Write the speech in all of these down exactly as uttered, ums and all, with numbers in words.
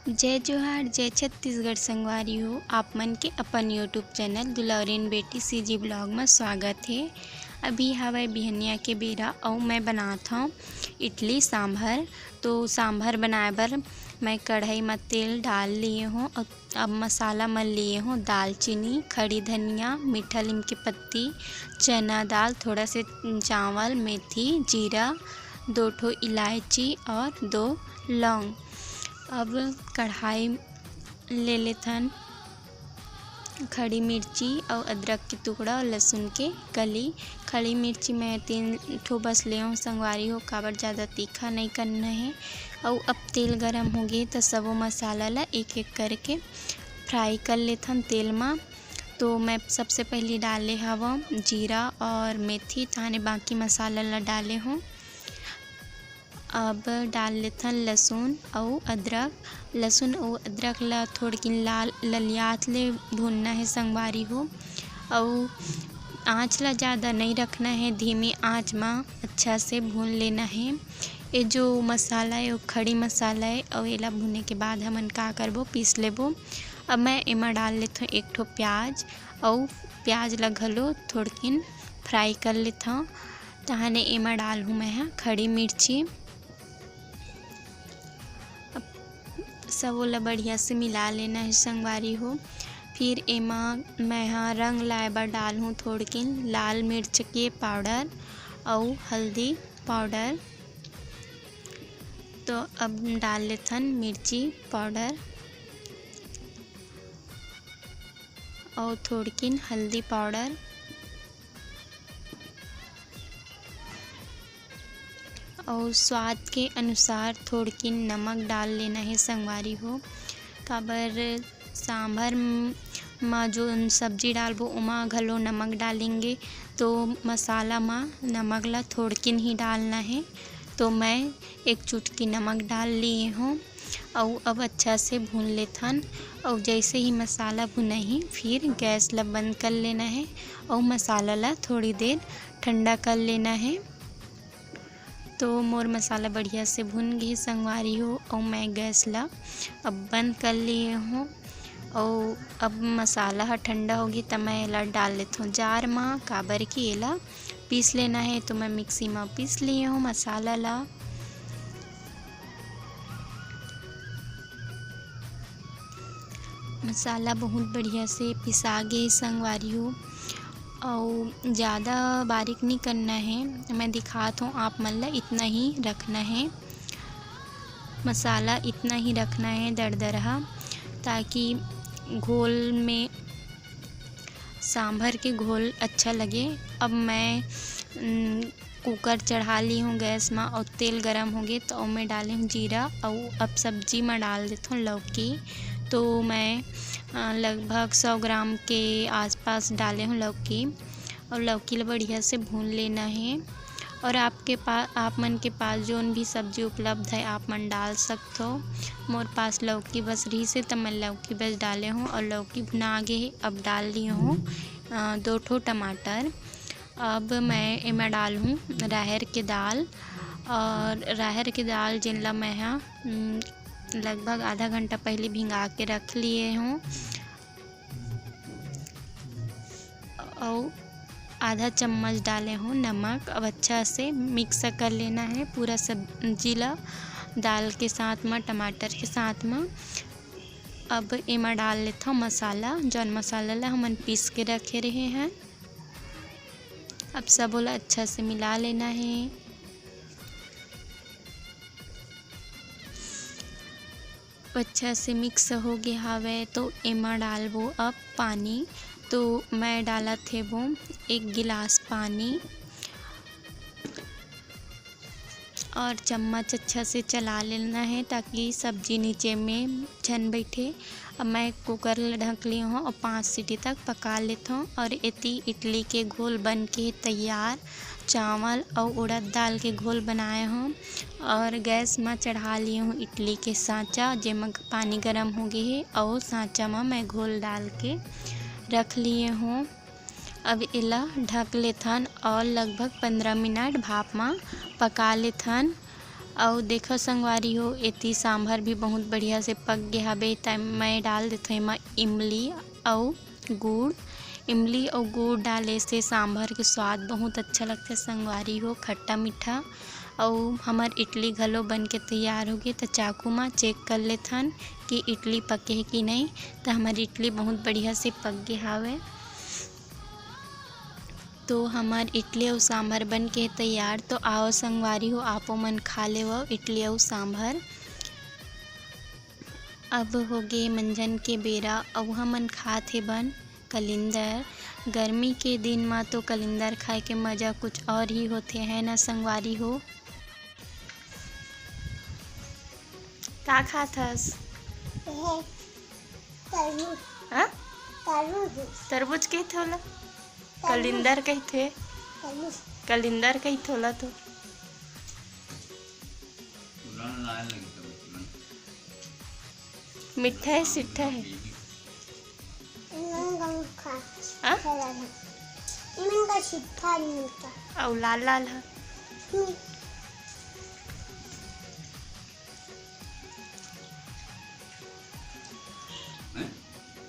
जय जोहार, जय छत्तीसगढ़ संगवारी हो। आप मन के अपन YouTube चैनल दुलौरिन बेटी CG ब्लॉग म स्वागत हे। अभी हवय बिहनिया के बेरा अउ मैं बनात हव इडली सांभर। तो सांभर बनाए बर मैं कढ़ाई म तेल डाल लिए हव अउ अब मसाला म लिए हव दालचीनी, खड़ी धनिया, मीठा नीम के पत्ती, चना दाल, थोड़ा से चावल, मेथी, जीरा, दो ठो इलायची और दो लौंग। अब कढ़ाई ले लेथन खड़ी मिर्ची अउ अदरक के टुकड़ा अउ लहसुन के कली। खड़ी मिर्ची मैं तीन ठो बस ले हव संगवारी हो, काबर ज़्यादा तीखा नइ करना हे। अउ अब तेल गरम हो गे त सबो मसाला ला एक एक करके फ्राई कर लेथन तेल मा। तो मैं सबसे पहली डाले हवं जीरा और मेथी, ताने बाकी मसाला ला डाले हव। अब डाल लेथन लहसुन अउ अदरक। लहसुन अउ अदरक ला थोड़किन लाल ललियात ले भूनना हे संगवारी हो। अउ आँच ला ज़्यादा नइ रखना हे, धीमी आँच मा अच्छा से भून लेना हे। ये जो मसाला हे, वो खड़ी मसाला हे, अउ एला भुने के बाद हमन का करबो, पीस लेबो। अब मैं एमा डाल लेथों एक ठो प्याज, अउ प्याज ला घलो थोड़किन फ्राई कर लेथों। तहाने एमा डालहूँ मैं ह खड़ी मिर्ची। अब सबो ला बढ़िया से मिला लेना हे संगवारी हो। फिर एमा मैं ह रंग लाए बर डालहूँ थोड़किन लाल मिर्च के पाउडर अउ हल्दी पाउडर। तो अब डाल लेथन मिर्ची पाउडर अउ थोड़किन हल्दी पाउडर। अउ स्वाद के अनुसार थोड़किन नमक डाल लेना हे संगवारी हो, काबर सांभर म-, म जोन सब्जी डालबो ओमा घलो नमक डालेंगे, तो मसाला म नमक ला थोड़किन ही डालना हे। तो मैं एक चुटकी नमक डाल लिए हूँ। अउ अब अच्छा से भून लेथन। अउ जैसे ही मसाला भुनही, फिर गैस ला बंद कर लेना हे अउ मसाला ला थोड़ी देर ठंडा कर लेना हे। तो मोर मसाला बढ़िया से भुन गे संगवारी हो, अउ मैं गैस ला अब बंद कर लिए हूँ। अउ अब मसाला ह ठंडा होगी, त मैं एला डाल लेथों जार मा, काबर कि एला पीस लेना हे। तो मैं मिक्सी मा पीस लिए हूँ मसाला ला। मसाला बहुत बढ़िया से पिसा गे संगवारी हो, अउ ज़्यादा बारीक नहीं करना है। मैं दिखात हूँ आप मन ला, इतना ही रखना है मसाला, इतना ही रखना है दरदरहा, ताकि घोल में, सांभर के घोल अच्छा लगे। अब मैं, उम, कुकर चढ़ा ली हूँ गैस मा अउ तेल गरम हो गे, तो ओमे डाले हूँ जीरा अउ अब सब्जी मा डाल देथों लौकी। तो मैं, अ, लगभग सौ ग्राम के आसपास डाले हूँ लौकी। अउ लौकी ला बढ़िया से भून लेना है। और आपके पा-, आप मन के पास जोन भी सब्जी उपलब्ध है, आप मन डाल सकथो। मोर पास लौकी बस रहिस हे, त मैं लौकी बस डाले हूँ अउ लौकी भुना गे हे। अब डाल ली हूँ, अ, दो ठो टमाटर। अब मैं एमा डालहूँ राहेर के दाल, और राहेर के दाल जेन ला मैं ह, उम, लगभग आधा घंटा पहले भिंगा के रख लिए हूँ, अउ आधा चम्मच डाले हूँ नमक। अब अच्छा से मिक्स कर लेना है पूरा सब्जी ला दाल के साथ मा, टमाटर के साथ मा। अब एमा डाल लेथव मसाला, जौन मसाला ला हमन पीस के रखे रहे हैं। अब सबो ला अच्छा से मिला लेना है। अच्छा से मिक्स हो गे हावय, तो एमा डालबो अब पानी। तो मैं डालत हेबो एक गिलास पानी। और चम्मच अच्छा से चला लेना है, ताकि सब्जी नीचे में झन बैठे। अब मैं कुकर ला ढक ली हूँ और पाँच सीटी तक पका लेत हूँ। और एती इडली के घोल बन के तैयार। चावल और उड़द दाल के घोल बनाए हूँ और गैस मा चढ़ा लिए हूँ इडली के सांचा, जेमा पानी गरम हो गए है और सांचा मा मैं घोल डाल के रख लिए हूँ। अब एला ढक लेथन और लगभग पंद्रह मिनट भाप मा पका लेथन। अउ देखो संगवारी हो, एती सांभर भी बहुत बढ़िया से पक गे हाबे। त मैं डाल देथों एमा इमली अउ गुड़। इमली अउ गुड़ डाले से सांभर के स्वाद बहुत अच्छा लगथे संगवारी हो, खट्टा मीठा। अउ हमर इडली घलो बन के तैयार होगे। त चाकू म चेक कर लेथन कि इडली पके हे कि नहीं। त हमर इडली बहुत बढ़िया से पक गे हावय। तो हमर इडली अउ सांभर बन के तैयार। तो आओ संगवारी हो, आपो मन खा लेवव इडली अउ सांभर। अब होगे मंझन के बेरा, अउ हमन खात हे बन कलिंदर। गर्मी के दिन म तो कलिंदर खाए के मजा कुछ और ही होथे, है ना संगवारी हो? का खात हस? तरबूज। हाँ? तरबूज। तरबूज कहिथे ओला? कलिंदर कहिथे। कलिंदर कहिथे ओला तो। मीठा है, सिट्ठा है? इमन का मीठा। हाँ? इमन का सिट्ठा नहीं मिलता। अउ लाल लाल है। हम्म।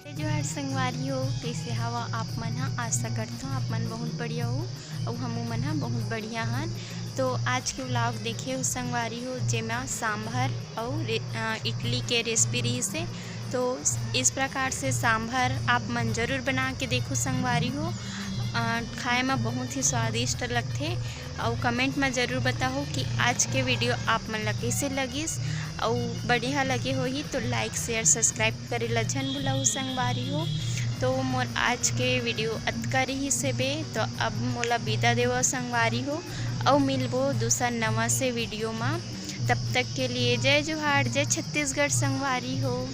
जय जोहार संगवारी हो, कइसे हवा आप मन ह? आशा करथों आप मन बहुत बढ़िया हो अउ हमू मन ह बहुत बढ़िया हन। तो आज के व्लॉग देखे हो संगवारी हो, जेमा सांभर अउ रे-, अ, इडली के रेसिपी रहिस हे। तो इस प्रकार से सांभर आप मन जरूर बना के देखो संगवारी हो, अ, खाए म बहुत ही स्वादिष्ट लगथे। अउ कमेंट म जरूर बताओ कि आज के वीडियो आप मन ला कइसे लगिस, अउ बढ़िया लगे होही तो लाइक, शेयर, सब्सक्राइब करे ला झन भुलाहू संगवारी हो। तो मोर आज के वीडियो अतका रहिस हे बे, तो अब मोला बिदा देवव संगवारी हो, अउ मिलबो दूसर नवा से वीडियो मा। तब तक के लिए जय जोहार, जय छत्तीसगढ़ संगवारी हो।